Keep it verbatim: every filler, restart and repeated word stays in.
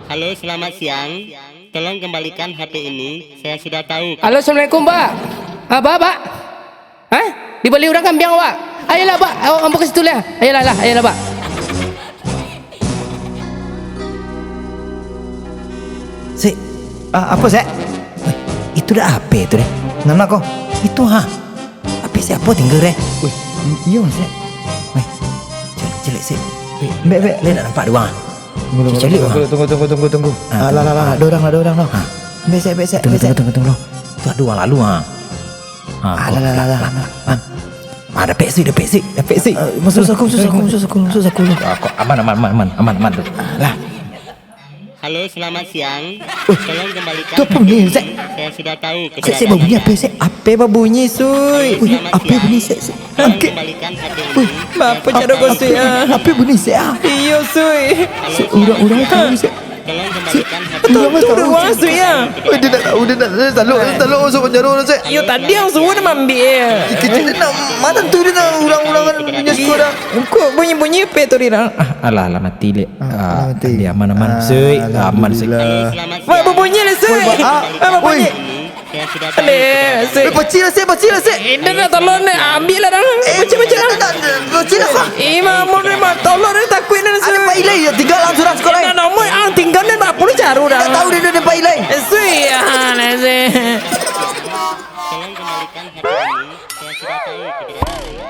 Halo, selamat siang. Tolong kembalikan H P ini. Saya sudah tahu. Halo, assalamualaikum, Pak. Ah, Pak, Pak. Hah? Dibali urang kambiang, Pak? Ayolah, Pak. Awa ambo ka situ lah. Ayolah, lah. Ayolah, Pak. Sek. Ah, apo, Sek? Eh, itu dah H P tu deh. Nan ma ko? Itu, ha. H P siapo tingga deh? Weh, iyo, Sek. Weh, caliak, caliak, Sek. Weh, bek, bek. Lai nak nampak dek urang? Tunggu, tunggu, Caliak, tunggu, wah. Tunggu, tunggu, tunggu, tunggu. Ah, Ah, lah, lah, lah, tunggu. Ada urang, ada urang, noh. Ah. Bek, Sek, bek, Sek, Tunggu, bek, Sek. Tunggu, tunggu, tunggu, tunggu. Tu ada urang lalu, ha. Ah, lah, lah, lah, lah, lah. Ah. Ah, dapat, Sek, dapat, Sek. Ah, masuk saku, masuk saku, masuk saku, masuk saku. Ah, kok aman, aman, aman, aman, aman, aman tu. Ah, lah. Halo, selamat siang. Tolong kembalikan tu apa bunyi, Sek? Saya sudah tahu Sek, Sek, babunyi keberadaannya. Apa, Sek? Apa babunyi, Sui? Wih, apa bunyi, Sek, Sek? Tolong kembalikan H P ini. Wih, apa cara kau, Sui, ah? Apa bunyi, Sek, ah? Iyo, Sui. Sek, urang-urang tahu, Sek. Tolong kembalikan H P. Tahu tu urang, Sui, ah. Wih, dia tak tahu, dia tak, dia tak lok, dia tak lok masuk penjara, Sek. Iyo, tadi ang suruah dia maambiak, eh. Kecil dia nak, mana tu dia nak urang-urang kan punya sekolah. Kok bunyi-bunyi H P tu, Rira? Ah, alah, alah, mati, Lek. Ah, ah, mati. Dia aman, aman, Sui. Aman, Sui. Alhamdulillah. Wah, babunyi lah, Sui. Wah, ah, ah, babunyi. Woi. Aduh, Sui. Eh, pacik lah, Sik, pacik lah, Sik. Eh, dah, dah, tolong, dah. Ambil lah, dah. Eh, pacik, pacik lah. Dah, dah, dah, pacik lah, Sik. Eh, Mak, Mun, Mak, tolong, dah, takut, dah, Sui. Ada Pak Ilai, ya, tinggal lah surang sekolah. Eh, dah, dah, Mun, ah, tinggal, dah, Mak, puluh caru, dah. Dah tahu, dah, dah, Pak Ilai. Eh, Sui, ah, dah, Sui. Tolong kembalikan H P ini. Saya sudah tahu keberadaannya.